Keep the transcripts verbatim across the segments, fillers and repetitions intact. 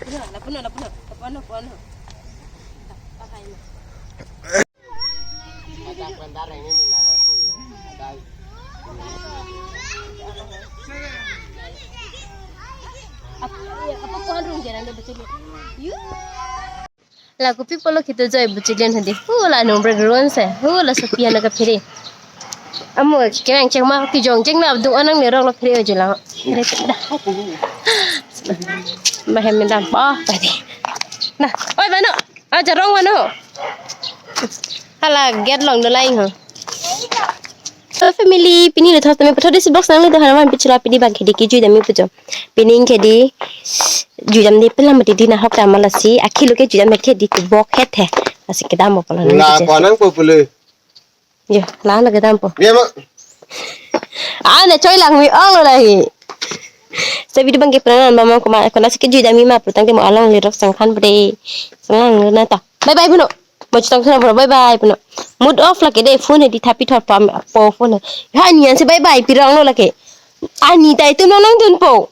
Lapuno, lapuno, lapuno, lapuno. Apa, apa pohon rung jalan dia betul? Yuk. La kopi pulo kito joi buchilin hadi. Hula nung brek ruan se. Hula sopi ana kaphere. Amo kerang cheng ma kijong cheng na abdung anang lerok lo phere ojo lang. Phere da. Mahem dam pa tadi. Nah, oi Banu. Ah, jarong Banu. Hala gate along do lain ho. So family, pini le thot tame pathodi si box nang le do halaman pichula pini bang khedi kejui dam-i pujo. Pini khedi jui dam de pelam mati di nahok dam lasi akhilo kejui dam khedi kebok het he. Lasi kedam bo pala nang la kejui. Ko nang po pule. Yo, la la kedam po. Dia ma. Ah, ne choi lang mi ong lo lahi. Sabi di bang ke pran bang ma koma kona si kejui dam-i ma putang te mo along lerok sangkhan pede. Sangang na ta. Bye bye Banu. Mo chitong sana bro, bye bye Banu. Mood off lake de phone he di thapi thot pam po phone he. Ha ni ansi bye bye pirong lo lake. Ani tai tu nonang dun po.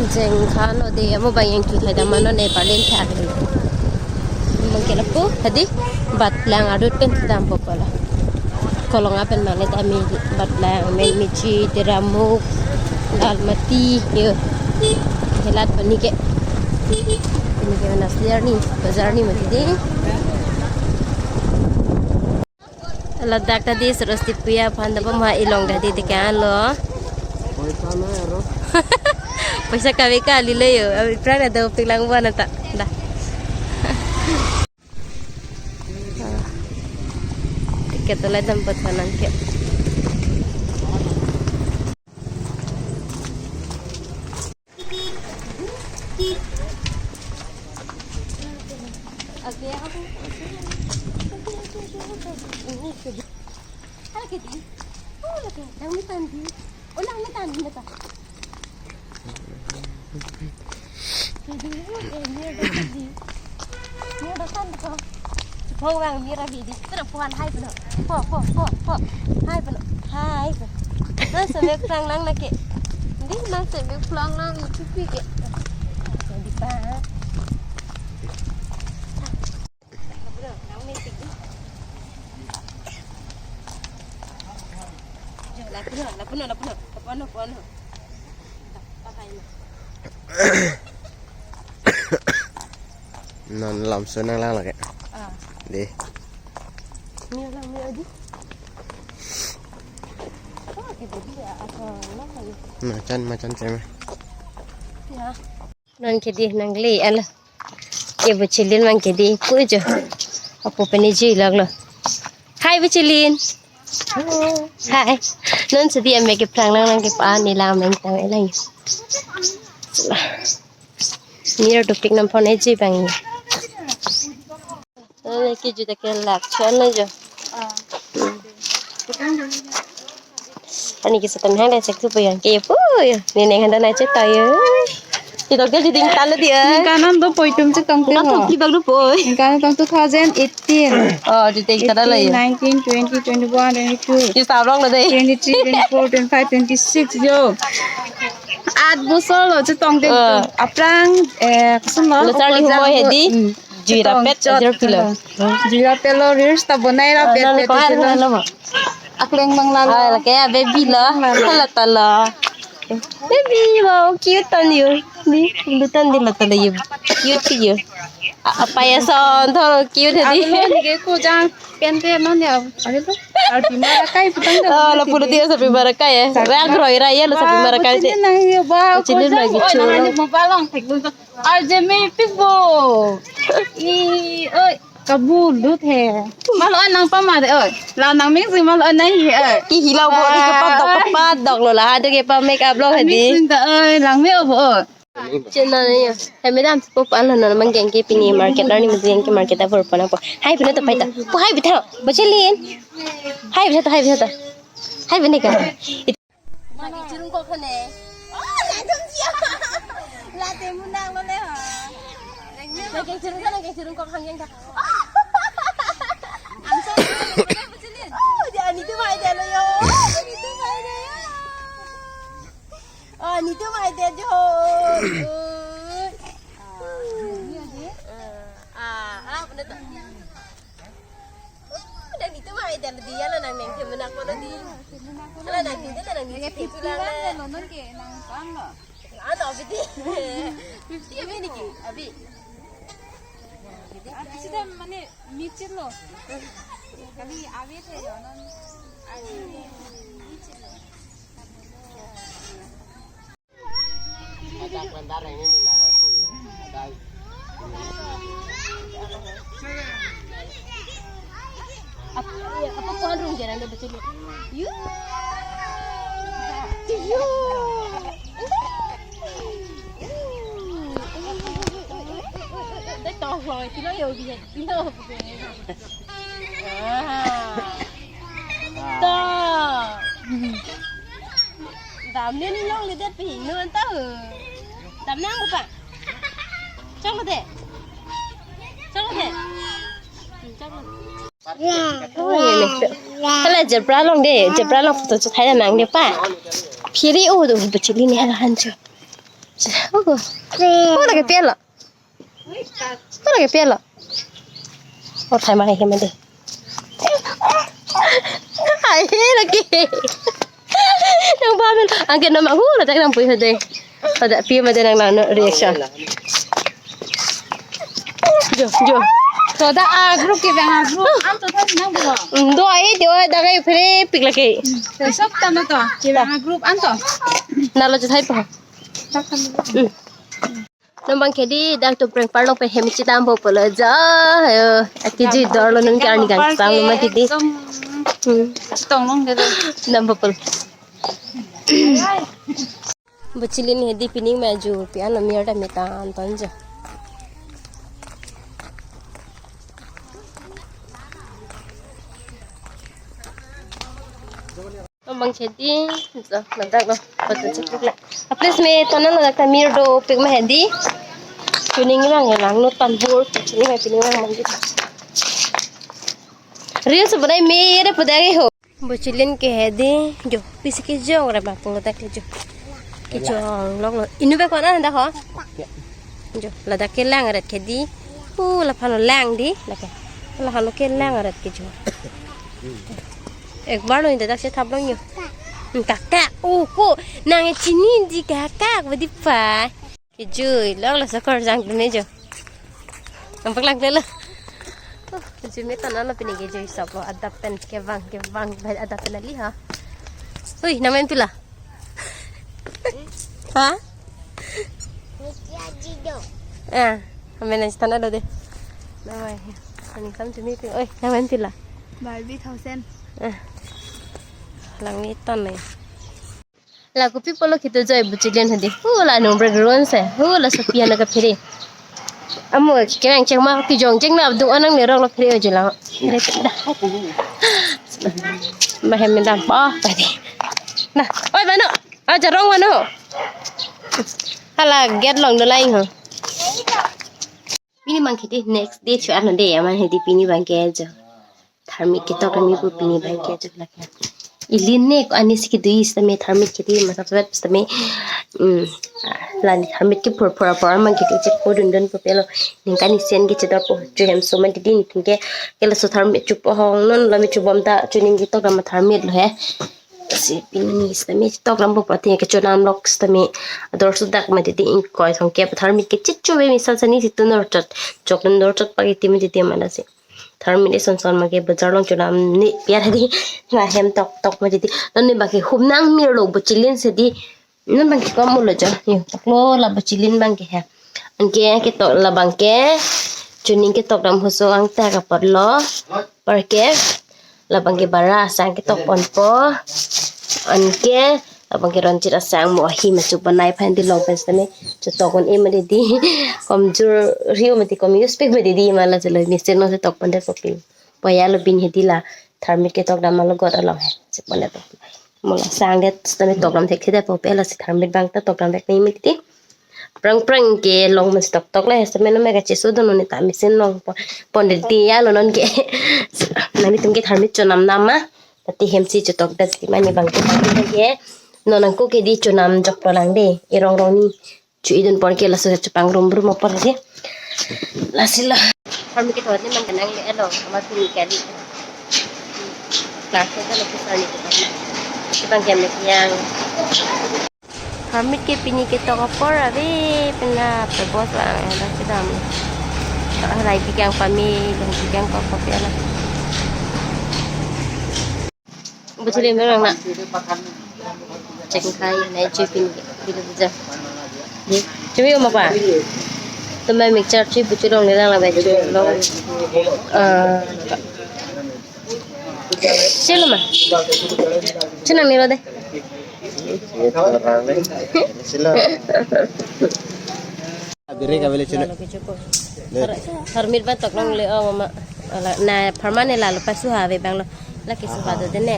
Jeng khan lo de amo bang yang ki thai dam mano ne palen thak. Bang ke lapu hadi bat lang arut pen dam po pala. Kolong apen mane ta mi bat lang men michi teramuk dalmati yo. Helat pani ke. Ini ke mana seliar ni, bazar ni mati ding. Ladak tadi Saraswati Puja aphan dam bom ha ilong tadi tekan lo. Paisa na aro. Paisa kami kali le yo. Abi pran ada pinglang buan ata. Dah. Tiket lai dam buat kanan ke. Lagi di. Oh, lagi. Yang mitan di. Oh, lang mitan di mata. Jadi, eh, mir dah di. Mir dah kan ko. Chupong bang mir abi di. Terus puan hai Banu. Po, po, po, po. Hai Banu. Hai Banu. Nang semek plang lang lagi. Di nang semek plang lang itu pi ke. Jadi pa. Lapuno, lapuno, lapuno, lapuno, lapuno. Non lam so nang lang lagi. Ah. Di. Ni lang ni adi. Oh, kita dia apa lang lagi? Macan, macan cema. Ya. Non kedi nang le ala. Ye buchilin mang kedi pujo. Apo pene ji laglo. Hai buchilin. Hai. Non sedi ame ke plang lang lang ke pa ni lang meng tang elang. Ni ro topik nam phone ji bang. Nang le kejui ta ke lak chon lo jo. Ah. Ani ke satan hang le sek tu po yang ke po yo. Ni neng handa na chet ta yo. Ti dok de ding tan lo di eh. Ningkan an do poi tum chetong te. Ningkan ho. Tum ti bag do poi. Ningkan tong two thousand eighteen. Oh, di te ta lo yo. Eighteen, nineteen, twenty, twenty-one, twenty-two. Ti sa rong lo de. Twenty-three, twenty-four, twenty-five, twenty-six yo. Aat bosor lo chetong te. Oh. Aphrang eh koson lo. Lo charli humoi he di. Hmm. Jui rapet, chot, ajor pilo. Jui rapet lo, reels ta bonai rapet. Ah, nang pet ko ar lo. Akleng mang lalo. Ah, lake ya baby lo. Lalo. Lalo ta lo. Baby, wow, cute tan yo. Ni, lutan di lata lo yo. Cute yo. A-, apa ya son, thor cute di. Alo, ni ke ko jang, pente non ya. Alo to. Arpi mara kai putang da. Oh, lo puluh dia sapi mara kai ya. Sapi. Rak roi raya lo sapi mara kai te. Wah, kucing nang yo, wah, kucing kucing lagi nang. Chulo. Ni mau balong, tek lu. Arje me pibo. I, oi, kabulut he. Malo anang pama de, oi. La nang ming sing malo anang he, oi. Ki hilau bo ni kepadok, kepadok lo la. Hadu ke pa make up lo hadi. Ming sing ta, oi, lang me obo, oi. Chena ni ya. He madam, po pan lo na mang geng ke pini market lo ni mang geng ke market ta por pana po. Hai pina to pai ta. Po hai bitha. Bachelin. Hai bitha to, hai bitha to. Hai bini ka. Lake chirung kok hane. Oh, langsung siya. Late munang lo le ha. Lake chirung kok, lake chirung kok hang yang ta. Ang so. Oh, dia ni tu mai dia lo yo. Ni tu mai dia yo. Oh, ni tu mai dia yo. Oi. Nang itu mah idal dia lo, nang neng temen aku lo di. Ala nang itu, nang itu. Fifty one lo, non ke nang pam lo. Ano, abi di. Fifty abi ni ki, abi. Sudah mana micit lo. Kami abi te yo non. Abi micit lo. Apa, apa ko anrung jalan do betul? Yu. Yu. Dai tong lo, tilo yo bi, tilo. Ah. To. Dam ni ni long ni det pi nu an ta. Dam nang pa. Chong de. Chong de. Hala zebra along de, zebra along photo chethai nang de pa. Phiri o do bachili ni hala hancho. Oh, oh lake pelo. Ora ke pelo. Or thai ma hai ke mande. Hai he lagi. Nang ba men angke nama hu la tak nang pui hade. Pada pi mande nang nang reaction. Jo, jo. To da a group ke bang a group an to thai nang bo. Do ai do da kai phre pik lake. Sok ta na to. Ke bang a group an to. Na lo chethai pa. Tak ta. Nang bang ke di dak tu preng parlok pe hem chidam bo polo ja. Ayo, akiji dor lo nung karni gang sang ma di di. Hmm. Tong nong de. Dam bo pol. Bachili ni hedi pining maju pi ano mir da mita anton ja. Bang chedi, so, ladak lo, betul sih lah. Please me, tona ladak ta mir do pik ma hedi. Chuning bang ya lang no tan bur, chuning bang, chuning bang mandi. Reels bonai me ye de pudai ho. Bachilin ke hedi, jo, pisi kejong re bapung ladak ke jo. Kejong lok lo. Inu be kona dah ho. Jo, ladak ke lang ret ke di. Uh, laphan lo lang di, lake. Laphan lo ke lang ret ke jo. Ek bar lo inda dak se thap long yo. Hmm, kakak, uh, ko nang chini di kakak, badi pa. Kejui, long lo sokor jang tu ne jo. Nampak lang lo. Uh, kejui me tanah lo pini kejui sop lo, adap pen kevang, kevang, adap pen ali ha. Hui, namen pila. Ha? Niki aji do. Ah, amen aji tanah do de. Namai. Ani kam cumi tu. Oi, namen pila. Barbie thousand. Ah. Lang ni ton ni. La kopi polo kitu joi buchilin hadi. Hu la nung break run se. Hu la sopi ana ka phiri. Amo kerang cheng ma kejong cheng na abdung anang le rong lo phiri ojila. Mahem minda pa padi. Na, oi mano. Ah, jarong mano. Hala gate long do lain ho. Pini bang ke di next day chu ano de aman hedi pini bang ke jo. Tharmit ketok kami pu pini bang ke jo lake. Ili ne ko ani si kedui sitame tharmit kedi masa sawat sitame. Hmm. Lani tharmit ke phur phur phur aman ke chek po dun dun po pelo. Ningkan isen ke chedor po chu hem so ma di di ningkan ke ke laso tharmit chu po hong non lami chu bom ta chuning ketok dam tharmit lo he. Si pini sitame tok lam po pati ke chonam lok sitame ador sudak ma titi ingkoi thong ke tharmit ke chichu be misal sani situ nor chot chok nor chot pagi ti ma titi mana si tharmit eson son ma ke bazar long chonam ni piar di na hem tok tok ma titi non ni baki hum nang mir lo buchilin se di non baki kom ulo jo ni tok lo la buchilin bang ke he. Anke ketok labang ke chuning ketok dam huso angta kapot lo. Par ke labang ke bara asang ketok ponpo. Anke labang ke ronchit asang mo ahi machu banai phan di long pen sitame chutok on e ma di di. Komjur riu ma di kom use pik ma di di mala jelo ni seno se tok pon de popil. Poya lo bin hedi la tharmit ketok dam alo got along he. Se pon de popil. Mala sang det sitame tok dam thek thek de popil la si tharmit bang ta tok dam thek ni mi di. Prang prang ke long mas tok tok le semen me kachesu dono ni ta machine long po pon de ti ya lo non ke. Nani tum ke tharmit chonam nama. Tati hem si chutok dat ti mani bang ke ke. Non nang ko ke di chonam jok lo lang de. Irong rong ni chu idun por ke laso chepang rum rum por de. Lasi la. Permit kethon ne man kanang le elo, amat pini kali. Class ke lo pusar ni kita. Sibang jam le yang. Permit ke pini ketok apor ave pina pe boss bang ada kedam. Rai pigang pami, dan pigang kok kopi ala. Buchili merang na. Cek kai na cuy pini ke, pini ke ja. Cuy, uma pa. Tumai mixture cuy buchulong ni lang la bai cuy long. Ah. Silo ma. Chinang ni lo de. Silo. Abiri ka beli china. Har-, harmit ba tok long le o mama. Ala, na permanent lalo pa suha ave bang lo. Laki suha do de ne.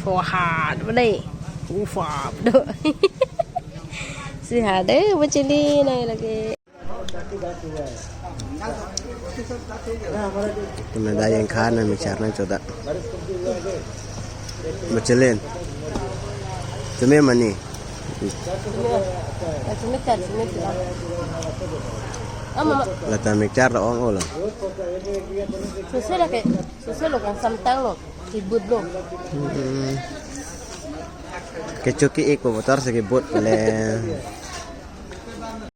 Suha do de. Ufa do. Suha de, buchili nang lagi. Tumi da yang khan na mixture nang choda. Buchilin. Tumi mani. Tumi kar, tumi kar. Ama. Lata mixture lo ong olo. Sose lake, sose lo kan samtang lo, kibut lo. Hmm. Kecho ki-ik po botor si kibut le.